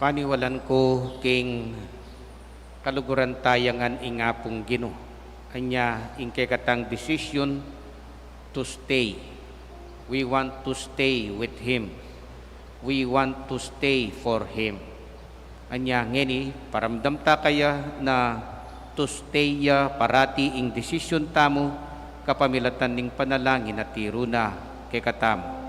Paniwalan ku king kaluguran taya ngan ing Apung Ginu. Anya, ing kekatang decision to stay. We want to stay with Him. We want to stay for Him. Anya ngeni, paramdam ta kaya na to stay ya parati ing desisyon tamu, kapamilatan ning panalangin a tiru na kekatamu.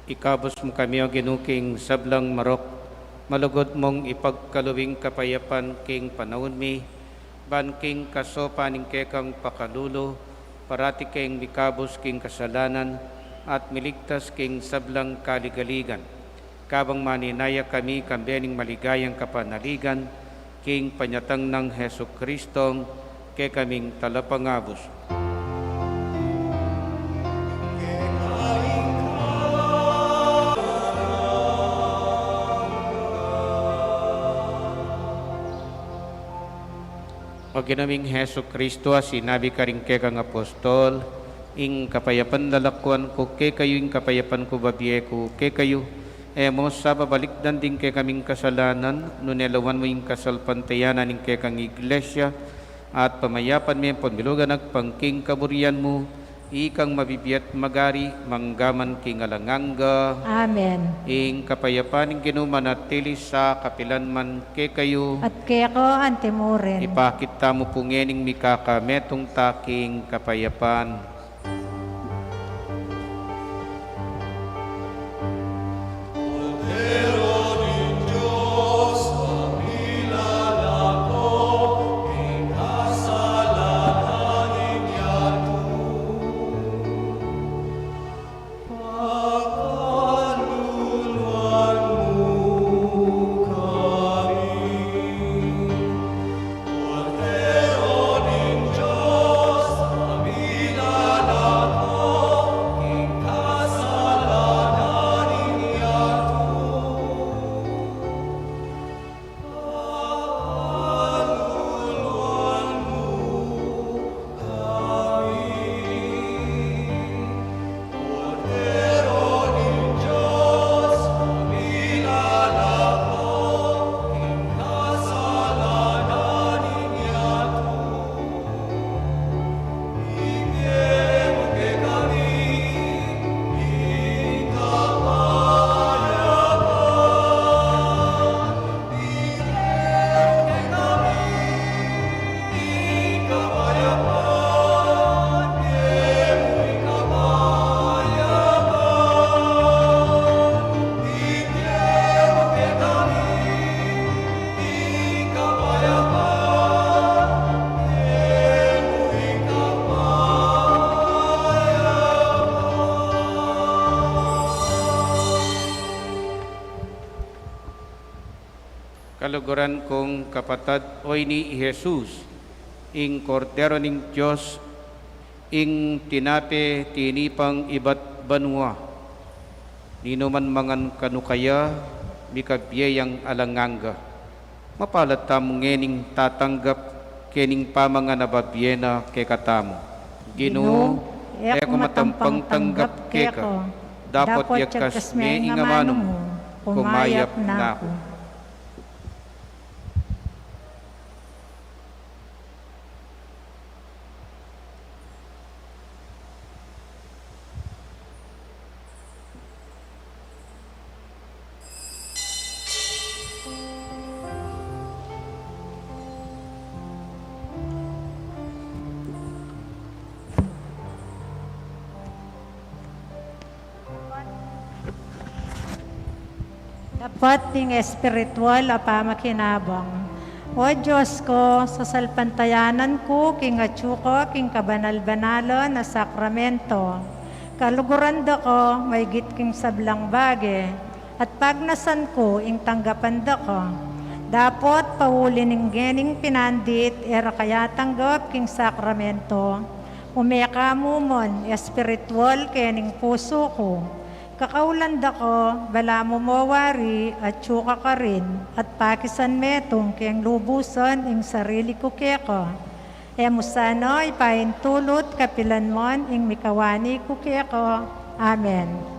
Ikabus mu kami, O Ginu, king sablang marok, malugud mung ipagkalub ing kapayapan king panaun mi, ban king kasopan ning kekang pakalulu, parati kaming mikabus king kasalanan, at miligtas king sablang kaligaligan. Kabang maninaya kami kambe ning maligayang kapanaligan, king panyatang nang Jesucristong kekaming Talapangabus. O Ginu ming Jesucristo, a sinabi karing kekang apostol, ing kapayapan lalakuan ku kekayu, ing kapayapan ku babie ku kekayu, e mu sa babalikdan ding kekaming kasalanan, nune lawan mu ing kasalpantayanan ning kekang Iglesia, at pamayapan me ampon milugan agpang king kaburian mu, ikang mabibie at magari, mangga man king alang angga. Amen. Ing kapayapan ning Ginu manatili sa kapilan man kekayu. At keka anti mu rin. Ipakit tamu pu ngening mikakametung ta king kapayapan. Kaluguran kung kapatad, oyni i Jesus, ing Kordero ning Dios, ing tinape tinipang ibat banua. Ninuman mangan kanu kaya, mikabie yang alang angga. Mapalad tamu ngening tatanggap kening pamangan a babie na kekatamu. Ginu, e ku matampang tanggap keka, dapot yagkas me ing amanu mu, kumayap na ku. Dapat ning espiritual a pamakinabang. O Dios ku, sasalpantayanan ku king atyu ku king kabanal-banalan a sakramento. Kaluguran da ka maigit king sablang bage, at pagnasan ku ing tanggapan da ka. Dapot pauli ning gening pinandit e ra ka atanggap king sakramento, ume ka mu man espiritual kening pusu ku. Kakaulan da ka, balamu mo wari, atyu ka karin, at pakisan metung keng lubusan ing sarili ku keka. E mu sana ipaintulut kapilan man ing mikawani ku keka. Amen.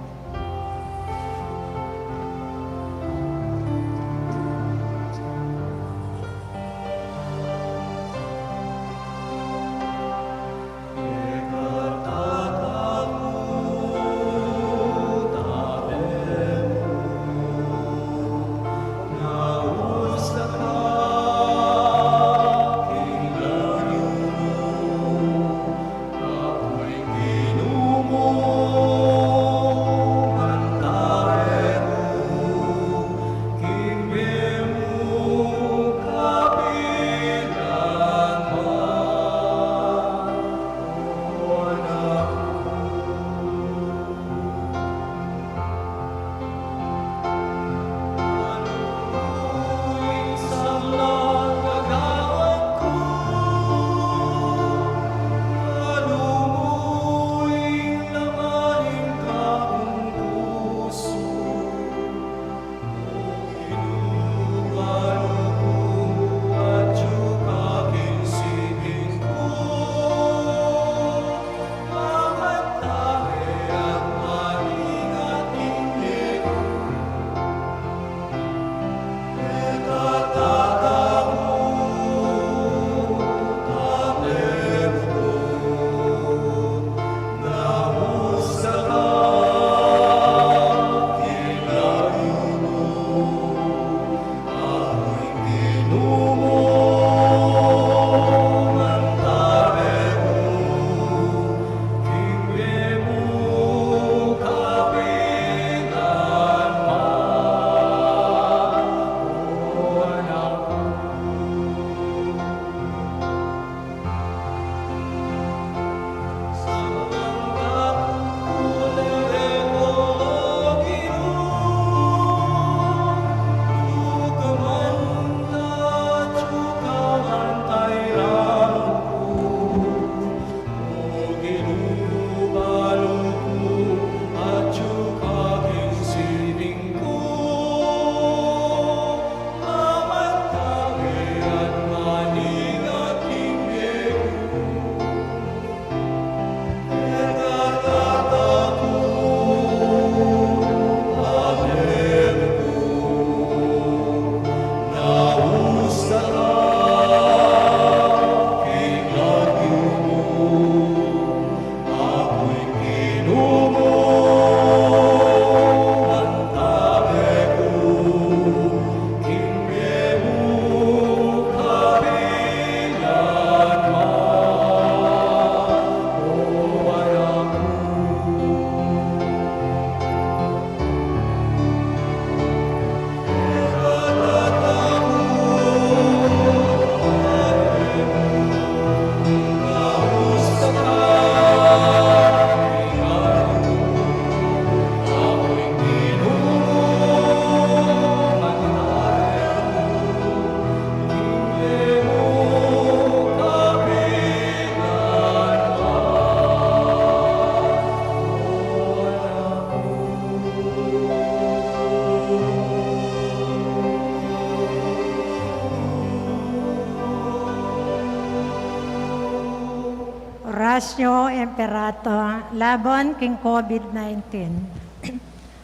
Horacio Emperato, laban king COVID nineteen.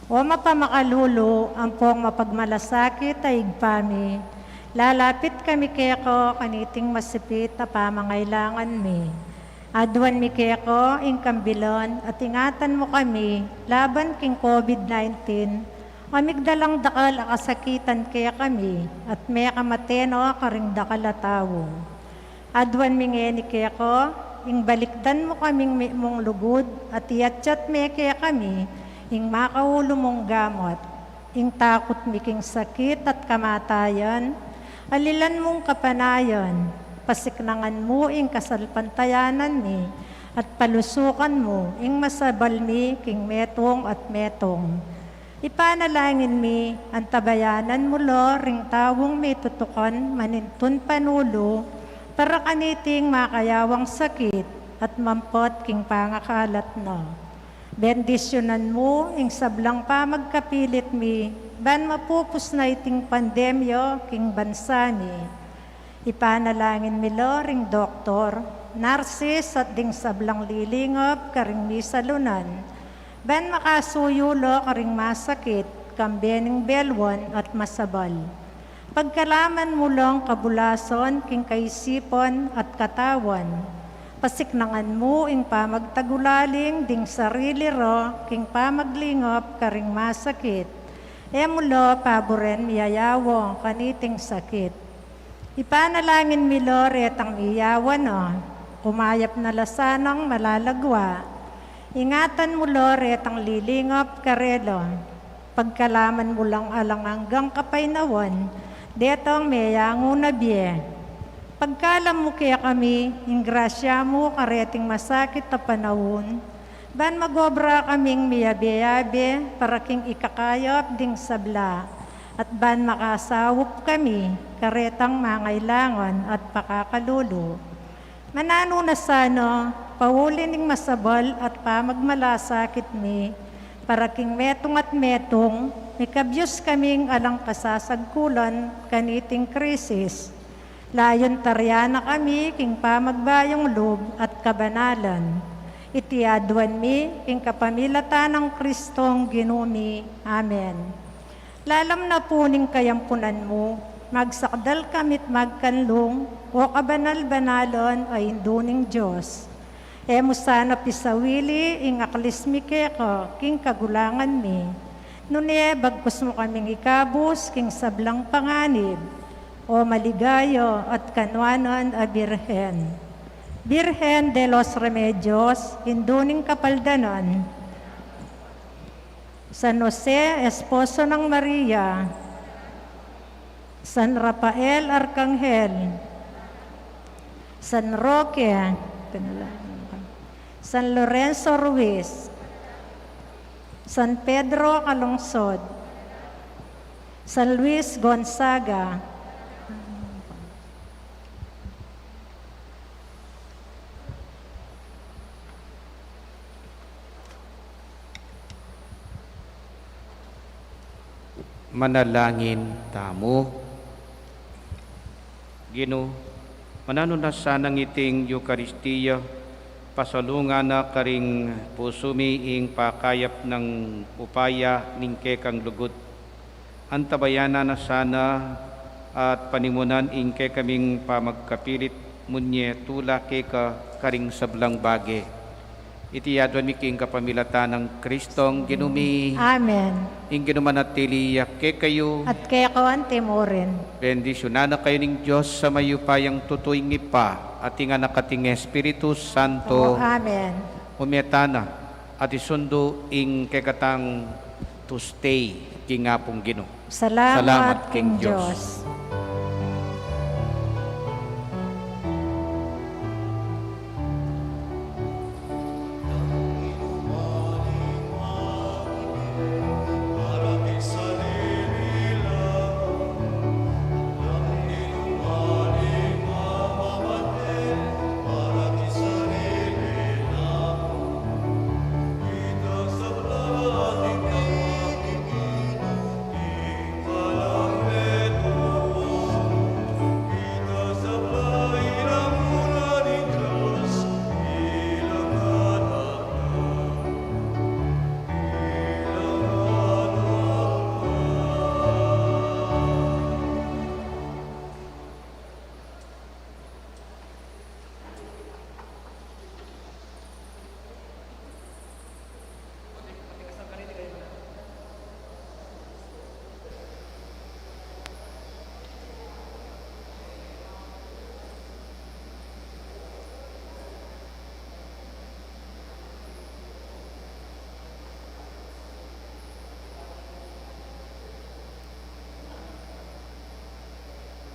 O mapamakalulu, ampong mapagmalasakit a Ibpa mi, lalapit kami keka kaniting masipit a pamangailangan mi. Aduan mi keka ing kambilan at ingatan mu kami laban king COVID nineteen, a migdalang dakal a kasakitan kekami at mekamate no karing dakal a tau. Aduan mi ngeni keka ing balikdan mu kaming mimung lugud at iatyat me kekami ing makaulu mung gamat. Ing takut mi king sakit at kamatayan, alilan mung kapanayan, pasiknangan mu ing kasalpantayanan mi, at palusukan mu ing masabal mi king metung at metung. Ipanalangin mi, antabayanan mu lo ring taung mitutukan manintun panulu para kaniting makayawang sakit at mampot king pangakalat na. Bendisyunan mu ing sablang pamagkapilit mi, ban mapupus na iting pandemya king bansa mi. Ipanalangin mi lo ring doktor, narsis at ding sablang lilingap karing misalunan, ban makasuyu lo karing masakit, kambe ning beluan at masabal. Pagkalaman mu lang kabulasan king kaisipan at katawan. Pasiknangan mu ing pamagtagulaling ding sarili ra king pamaglingap karing masakit. E mu lo paburen miyayawa kaniting sakit. Ipanalangin mi lo retang miyawa na, kumayap na la sanang malalagwa. Ingatan mu lo retang lilingap karela. Pagkalaman mu lang alang anggang kapaynawan detang meyangu na bie. Pagkalam mu kekami ing grasya mu kareting masakit a panaun, ban magobra kaming miyabe-yabe para king ikakayap ding sabla, at ban makasaup kami karetang mangailangan at pakakalulu. Mananu na sana, pauli ning masabal at pamagmalasakit mi, para king metung at metung, mikabyus kaming alang kasasagkulan kaniting krisis. Layun taryan na kami king pamagbayung lub at kabanalan. Iti aduan mi king kapamilatan nang Kristong Ginu mi. Amen. Lalam na pu ning kayampunan mu, magsakdal kami't magkanlung, o kabanal-banalan a Indu ning Dios. E mu sana pisawili ing aklis mi keka king kagulangan mi. Nune bagkus mu kaming ikabus king sablang panganib, o maligaya at kanuanan a Birhen. Birhen de los Remedios, Indu ning Kapaldanan. San Jose, esposo nang Maria. San Rafael Arkanghel. San Roque. San Lorenzo Ruiz. San Pedro Calungsod. San Luis Gonzaga. Manalangin tamu. Ginu, mananu na sanang iting Eukaristia, pasalungan na karing pusu mi ing pakayap nang upaya ning kekang lugud. Antabayanan na sana at panimunan ing kekaming pamagkapilit munye tula keka karing sablang bage. Iti aduan mi king kapamilatan nang Kristong Ginu mi. Amen. Ing Ginu manatili ya kekayu. At keka antimurin. Bendisyunan na kayu ning Dios a mayupayang tutu, ing Ibpa, at ing Anak, at ing Espiritu Santo. O, amen. Ume tana at isundu ing kekatang Tuesday king Apung Ginu. Salamat king Dios.